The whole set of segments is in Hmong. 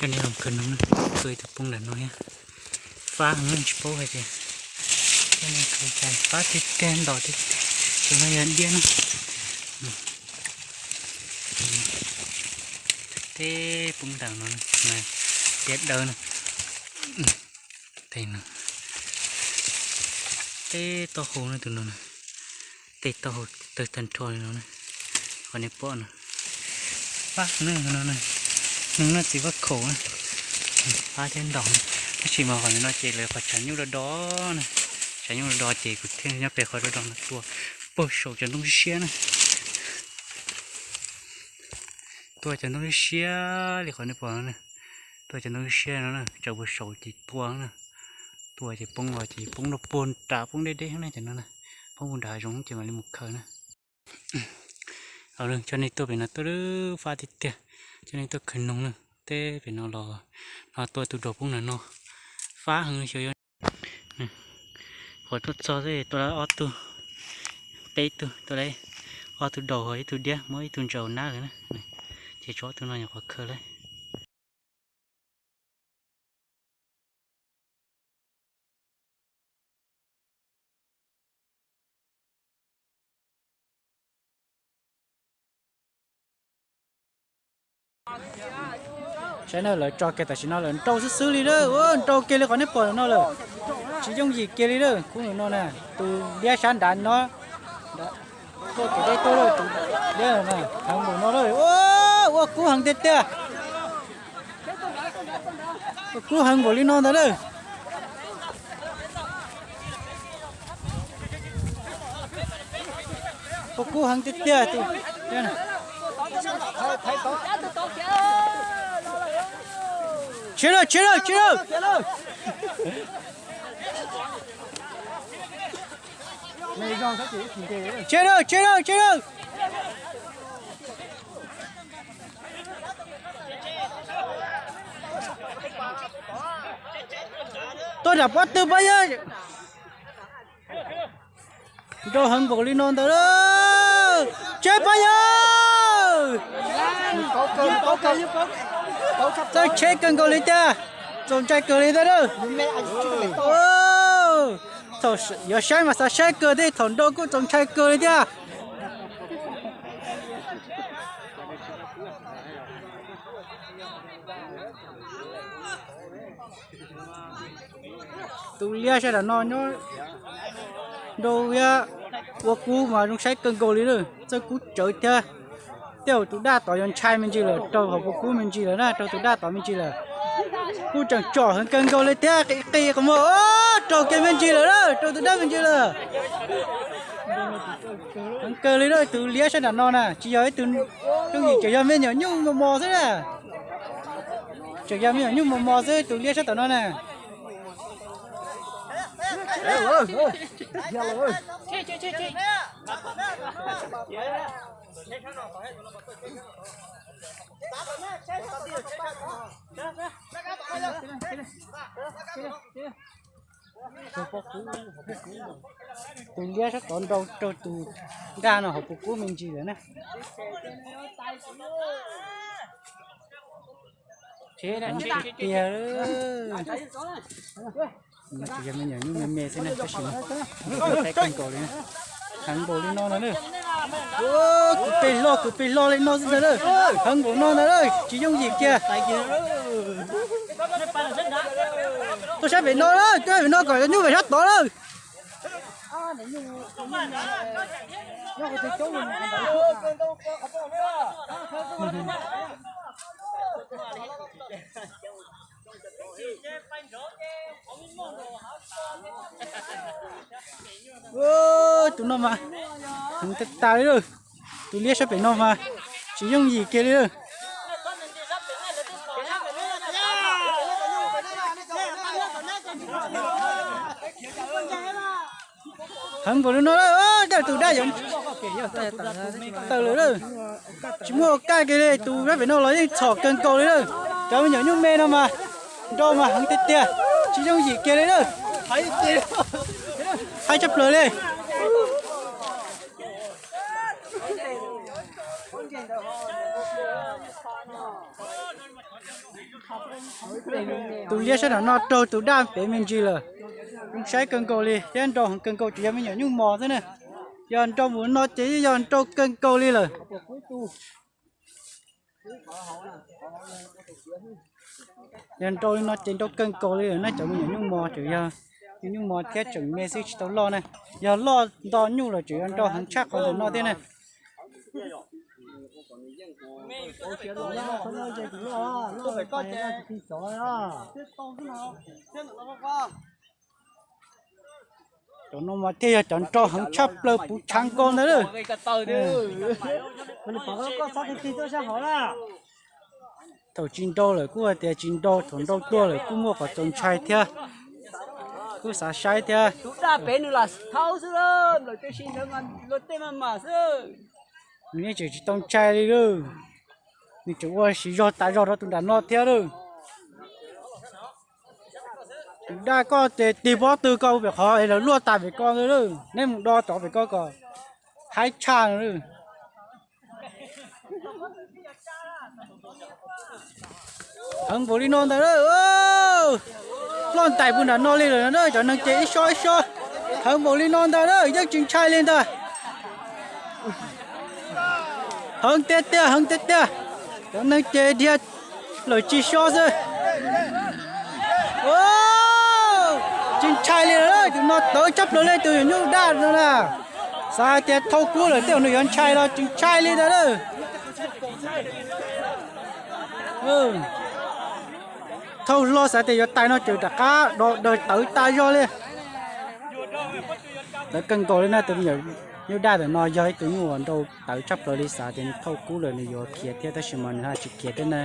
Coj nej los khaws noog na, tuaj ib tug poob ntawm no thiab. Fab heev, tsis paub hais tias, coj nej khaws cas fab tiag tiag, ntom tiag tiag. Tus no yog diab na. Teb poob ntawm no, diab dawb na. Tej no, teb taub hau na tus no na, tej taub hau tawg tag nrho li no na. Qhov nej pom no, fab heev no na, noog noj txiv fab khaum na, fab thiab ntom na. Tab sis mas qhov no ces lawv qhov tshav nyuj do do na, tshav nyuj do do ces kuv thiaj nyob pem qhov do do no tua puag saum cov ntoo siab na. Tua cov ntoo siab li qhov nej pom no na, tua cov ntoo siab no na, tsaws puag saum ces tua na. Tua ces poob los ces poob rau puag nram, poob deb deb na cov no na, poob puag nram hav zoov ces mam li mus khaws na. Coj nej tuaj pem no tuaj, fab tiag tiag, coj nej tuaj khaws noog na. Teb pem no los, no tua tus daus poob ntawm no, fab heev xyov yog. Qhov tuaj txog xwb tua lawm ob tug, peb tug, tua lawm ob tug daus ho ib tug diab, muab ib tug ntsaum nab lawm na. Ces tshuav ob tug no nyuam qhuav khaws lawm. Saib na, lawv tso kiag tam sim no lawm, nrau xwb xwb li na, nrau kiag li qhov nej pom no lawm. Tsis yooj yim kiag li na, khub no na, tus liab sab nrad no, tuaj tus deb tuaj lawm, tus liab na, heev npaum no lawm, ua kub heev tiag tiag. Ua kub heev npaum li no ntag lawm. Ua kub heev tiag tiag. Tshiab lawm, tshiab lawm, tshiab lawm. Tshiab lawm, tshiab lawm, tshiab lawm. Tuaj nram pob tw pab yawg. Nrau heev npaum li no ntawd lawm. Tseb pab yawg. Txaus ntshai kawg nkaus li tiag. Txaus ntshai kawg li tiag. Thaum yuav saib mas xav saib kawg thiab, thaum nrau kuj txaus ntshai kawg li tiag. Tus liab sab nram no nyob nrau ua kub mas zoo saib kawg nkaus li na, txawj kub tsawv thiab. Tej zaum tus daj tod yuav ntshai me ntsis lawm, raug hauv puas kub me ntsis lawm na, raug tus daj tod me ntsis lawm. Kuj tseem tsom heev kawg nkaus li thiab, qis qis qhov muag, raug kiag me ntsis lawm na, raug tus daj me ntsis lawm. Heev kawg li na, tus liab sab nram no na, tsis yog ib tug yooj yim, tseem yog me nyuam nyuj mos mos xwb na. Tseem yog me nyuam nyuj mos mos xwb tus liab sab tom no na. Tus liab sab tod nrau raug tus daj no hauv puas kub me ntsis lawm na. Heev tiag tiag. Tsis yog me nyuam nyuj me me xwb na, tab sis mas saib kawg nkaus li na. Heev npaum li no no na. Kwv pes hlo kwv pes hlo li no xwb ntag na. Heev npaum no ntag na, tsis yooj yim kiag. Tuaj saib pem no lawm, tuaj saib pem no kom cov nyuj pem sab tod lawm. Tus no mas heev tag tas li lawm. Tus liab sab pem no mas tsis yooj yim kiag li lawm. Heev npaum li no lawm, tej tus daj yuav tawm lawm lawm. Tsis muaj ua kaj kiag li, tus dab pem no los yeej txhom kawg nkaus li lawm. Cov me nyuam nyuj me no mas nrau mas heev tiag tiag, tsis yooj yim kiag li lawm. Haib tshaj plaws li. Tus liab sab nram no raug tus daj pem me ntsis lawm. Zoo saib kawg nkaus li thiab nrau heev kawg nkaus, tseem yog me nyuam nyuj mos xwb na. Yog nrau mus no ces yeej yog nrau kawg nkaus li lawm. Yog nrau li no ces nrau kawg nkaus li lawm na, cov me nyuam nyuj mos tseem yog nyuj nyuj mos thiab tseem me xwb tsis tau loj na. Yog loj nto nyuj lawm tseem yuav nrau heev tshaj qhov ntawm no thiab na. Cov no mas thiaj yog cov nrau heev tshaj plaws puv tshav nkaus ntawd lawm. Thaum tsis nrau lawm kuj hais tias tsis nrau, thaum nrau tuag lawm kuj muaj qhov txaus ntshai thiab, kuj xav saib thiab. Tus daj pem nws lam thaub xwb, nplawm tej si ntawd mas luag tej maj mam xwb. Nws yeej tseem tsis tau ntshai li lawm. Nws tseem ua siv zog tas zog rau tus nram no thiab lawm. Tus daj koj ces tig pob tw koj pem qhov es lawv luaj tas pem ko ntawd lawm, neb mus do tod pem ko kom haib tshaj no lawm. Heev npaum li no ntag lawm. Ploj ntais puag nram no li lawm na, cov neeg ces ib sob ib sob. Heev npaum li no ntag lawm, yeej tsis ntshai li ntag. Heev tiag tiag, heev tiag tiag. Cov neeg ces dhia lawm tsis sob xwb. Tsis ntshai li lawm, tus no tawv tshaj plaws li tus nyuj daj no na. Xav hais tias thauj kub lawm tej zaum nws yuav ntshai los tsis ntshai li ntag lawm. Thauj hlo xav tias yuav tais no ces rov qab do daws tawv tas zog li. Tawv kawg nkaus li na, tus me nyuam nyuj daj ntawm no yog ib tug nyuj uas nrau tawv tshaj plaws li, xav tias nws thauj kub lawm nws yuav khiav thiab tab sis mas nws ho tsis khiav thiab na.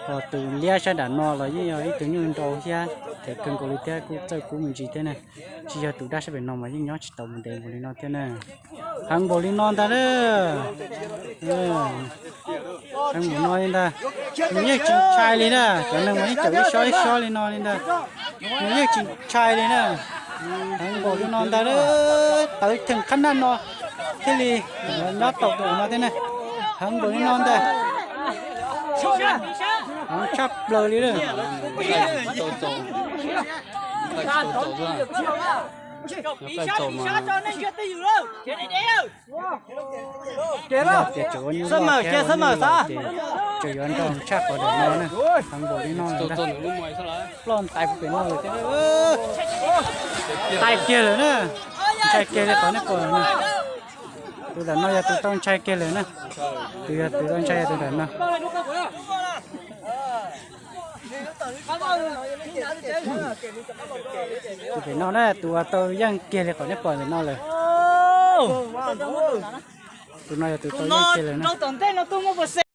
Ho tus liab sab nram no los yeej yog ib tug nyuj nrau thiab them kawg nkaus li thiab kuj txawj kub me ntsis thiab na. Tsis yog tus daj sab pem no mas yeej nyob tsis tau mus ntev npaum li no thiab na. Heev npaum li no ntag na. Heev npaum no li ntag. Nws yeej tsis ntshai li na, cov neeg mas yeej caum ib sob ib sob li no li ntag. Nws yeej tsis ntshai li na. Heev npaum li no ntag, tawv theem qhab naj no thiaj li nyob tau tus no thiab na. Heev npaum li no ntag. Heev tshaj plaws li lawm. Tias tseem ua nyuj loj thiab ua nyuj laus ces tseem yuav nrau tshaj qhov ntawm no na. Heev npaum li no ntag. Ploj ntais puag pem no lawm thiab. Tais kiag lawm na. Ntshai kiag li qhov nej pom na. Tus ntawm no yog tus tau ntshai kiag lawm na. Tus yog tus tau ntshai yog tus ntawm no. Tus pem no na, tus uas tau yeej kiag li qhov nej pom ntawm no lawm. Tus no yog tus tau yeej kiag lawm na.